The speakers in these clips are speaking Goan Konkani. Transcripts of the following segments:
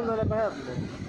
बंद जाल्यार कशें जातलें?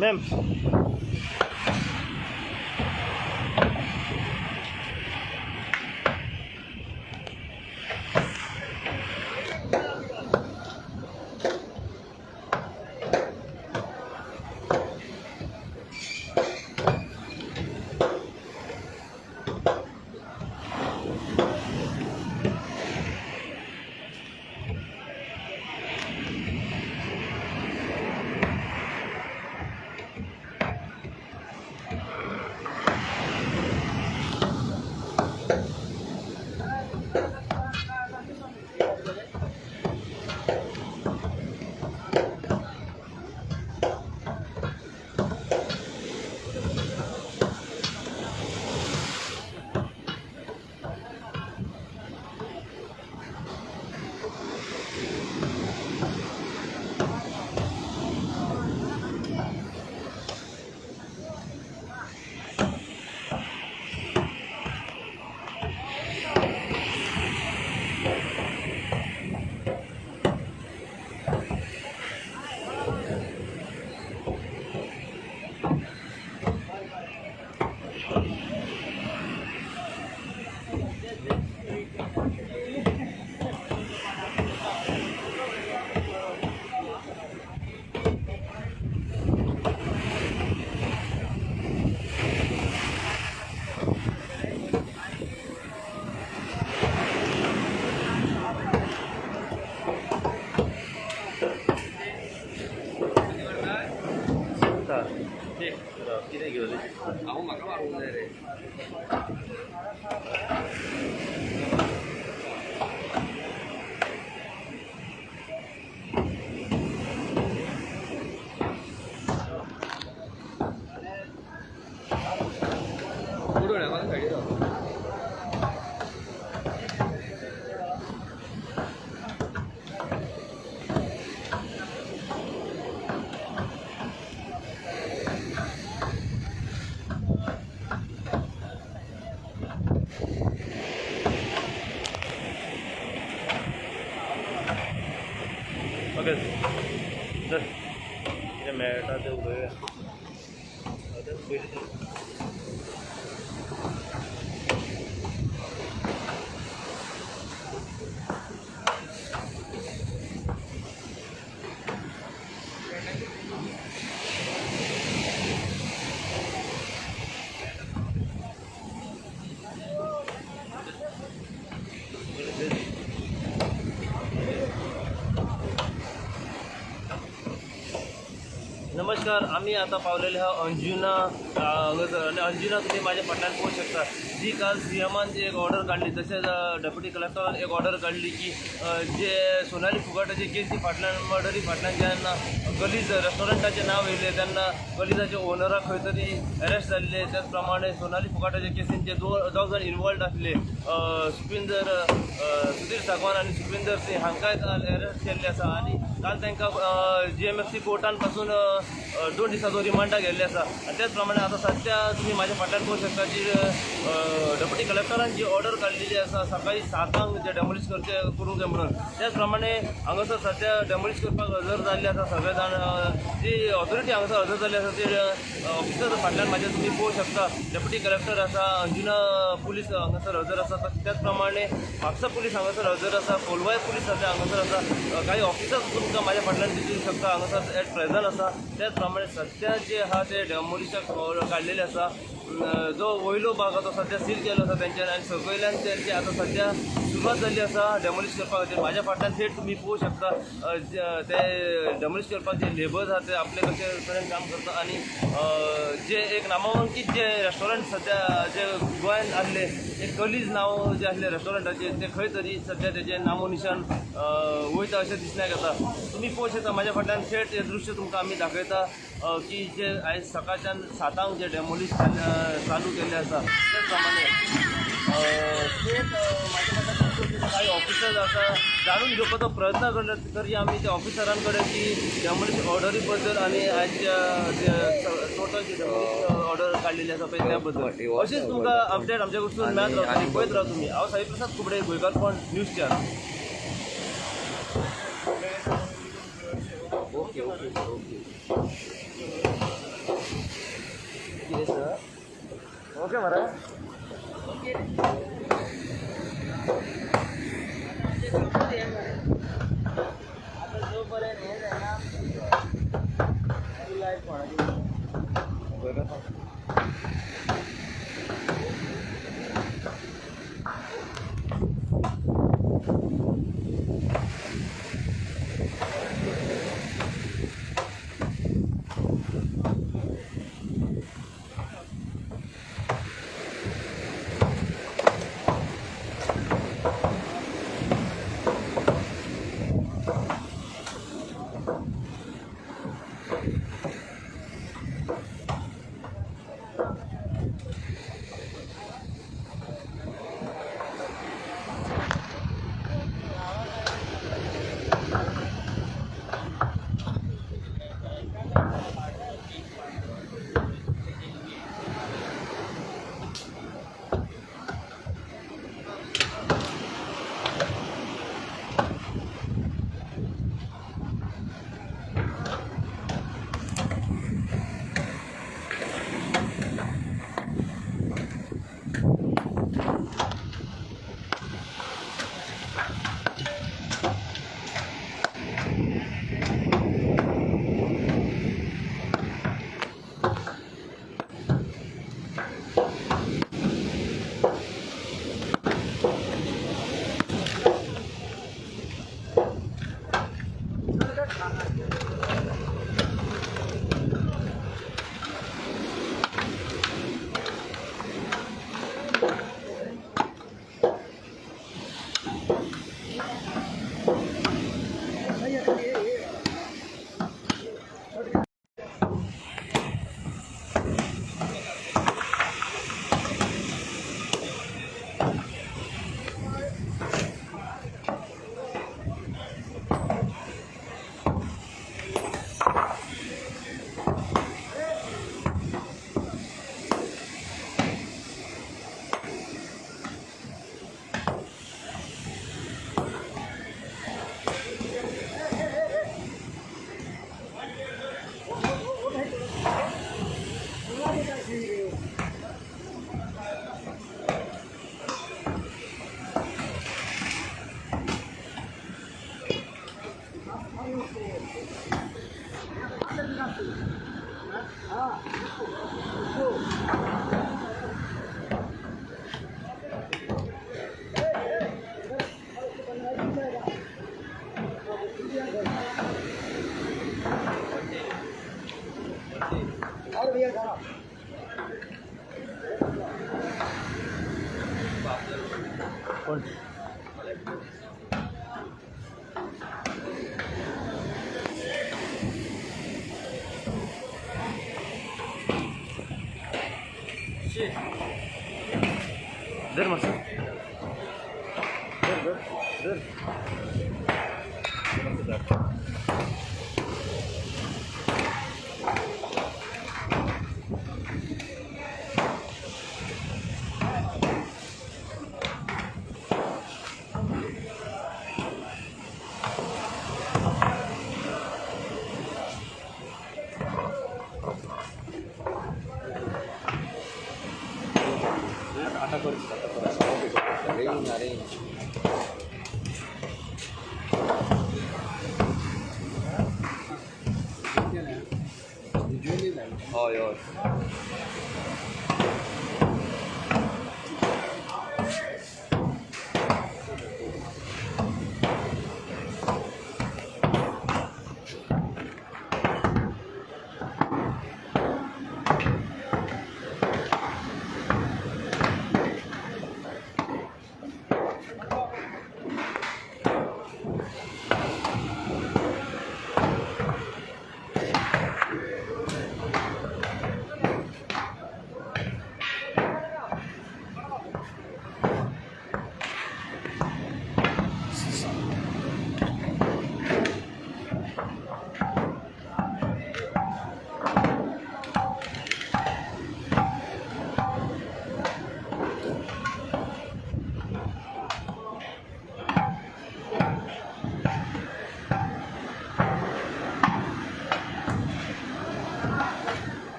मॅम. कितें घेवन हांव म्हाका मारूंक जाय रे. उडोवया म्हाका सायडीर राव. ओके, चल, कितें मेळटा तें उलोवया. पयलीं नमस्कार, आमी आतां पावलेले आहा अंजुना हांगासर आनी अंजुना तुमी म्हाज्या फाटल्यान पळोवंक शकता जी काल सीएमान जी एक ऑर्डर काडली, तशेंच डेप्युटी कलेक्टरान एक ऑर्डर काडली की जे सोनाली फुगाटाचे केसी फाटल्यान, मर्डरी फाटल्यान जेन्ना गलीज रेस्टॉरंटाचें नांव येयलें तेन्ना गलीजाचे ओनराक खंय तरी अरेस्ट जाल्ले. त्याच प्रमाणे सोनाली फुगाटाच्या केसीन जे दोग जाण इनवॉल्ड आसले, सुखविंदर सुधीर सागवान आनी सुखविंदर सिंग, हांकांय काल अरेस्ट केल्ले आसा. आनी काल तांकां जीएमएफसी कोर्टान पासून 2 दिसांचो रिमांडा गेल्ले आसा. आनी त्याच प्रमाणे आतां सद्या तुमी म्हाज्या फाटल्यान पळोवंक शकता जी डेप्युटी कलेक्टरान जी ऑर्डर काडलेली आसा सकाळी 7 जे डेमोलिश करचे करूंक जाय म्हणून, त्याच प्रमाणे हांगासर सद्या डेमोलिश करपाक हजर जाल्ले आसा सगळे जाण. जी ऑथॉरिटी हांगासर हजर जाल्ली आसा ते ऑफिसर फाटल्यान म्हाज्या तुमी पळोवंक शकता. डेप्युटी कलेक्टर आसा, अंजुना पुलीस हांगासर हजर आसा, त्याच प्रमाणे म्हापसा पुलीस हांगासर हजर आसा, कोलवाय पुलीस सद्या हांगासर आसा. काही ऑफिसर्स तुमकां म्हाज्या फाटल्यान दिसूंक शकता हांगासर एट प्रेझेंट आसा. त्याच प्रमाणे सद्या जे आहा ते डेमोलिशाक काडलेले आसा. जो वयलो भाग आसा तो सद्या सील केलो आसा तेंच्यान आनी सकयल्यान तेंची आतां सद्या सुरवात जाल्ली आसा डेमोलिश करपा खातीर. म्हाज्या फाटल्यान थेट तुमी पळोवंक शकता ते डेमोलिश करपाक जे लेबर्स आहा ते आपले कशे तरेन काम करता. आनी जे एक नामांकीत जे रेस्टॉरंट सद्या जे गोंयांत आसले एक कलीज नांव जे आसले रेस्टॉरंटाचे ते खंय तरी सद्या तेजें नामोनिशान वयता अशें दिसण्याक येता. तुमी पळोवंक शकता म्हाज्या फाटल्यान थेट हें दृश्य तुमकां आमी दाखयता की जे आयज सकाळच्यान 7 जे डेमोलिश चालू केल्लें आसा. त्याच प्रमाणे थेट म्हाज्या फाटल्यान काही ऑफिसर्स आसा, जाणून घेवपाचो प्रयत्न करया आमी त्या ऑफिसरां कडेन की डेमोलिश ऑर्डरी बद्दल आनी आयच्या टोटल जी डेमोलिश ऑर्डर काडलेली आसा पळय त्या बद्दल. अशीच तुमकां अपडेट आमच्या कडसून मेळत रावतली. पळयत राव तुमी. हांव Saiprasad Kubde, Goekarpan news 4. Okay okay okay कितें सर? ओके मरे. कोण? धर मातसो, धर धर धर. हय हय.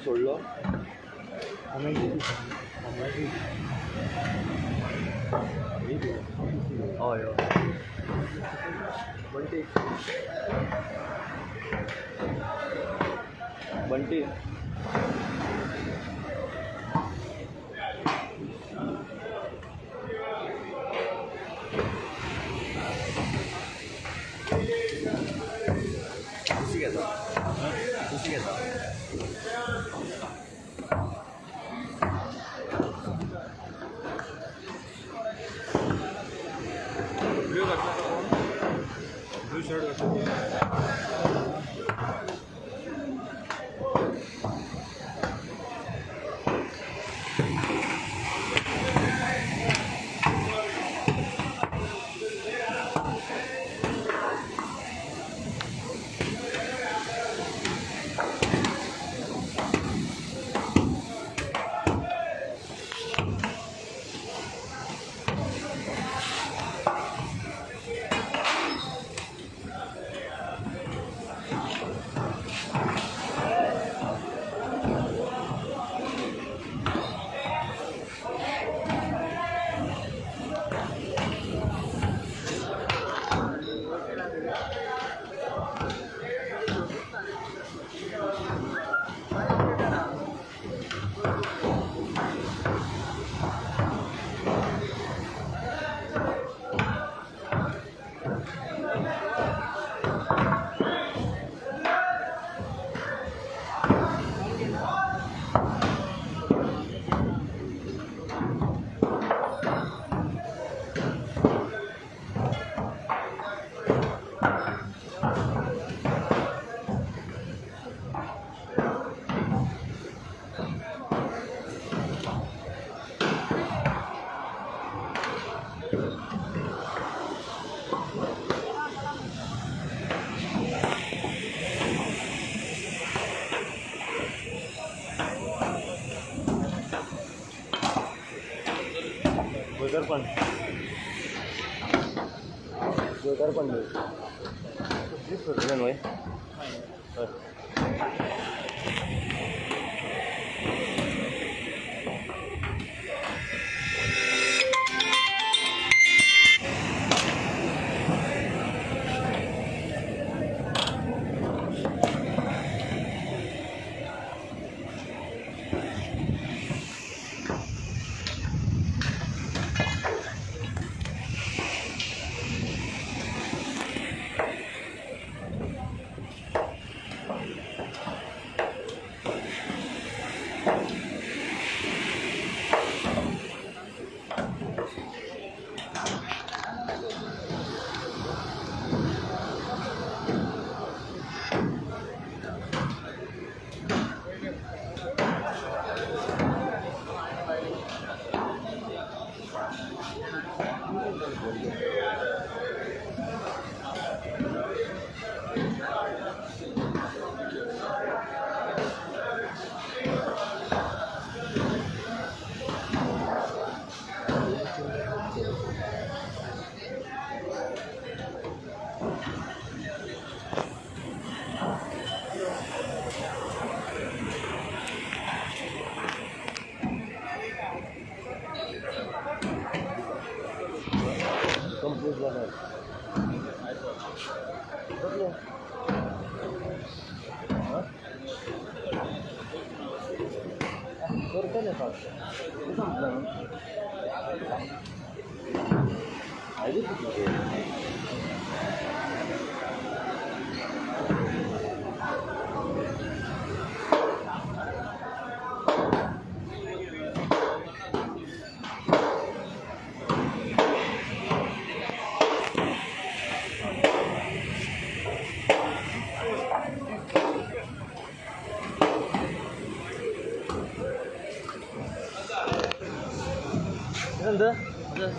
सोडलो. हय हय. बंटी बंटी. खुशी घेता, खुशी घेता. ब्ल्यू घातला का कोण? ब्ल्यू शर्ट घातला. गोयकर पण, गोयकर पण न्हय. हय. जाल्यार कसलें? करतले फास्ट, तें सांगता न्हू. आयजूच कितलें?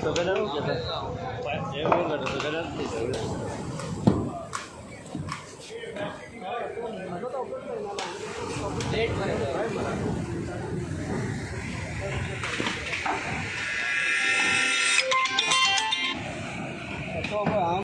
सगळ्यांना हे वयर काडटा सगळ्यांना. तो पळय हांव.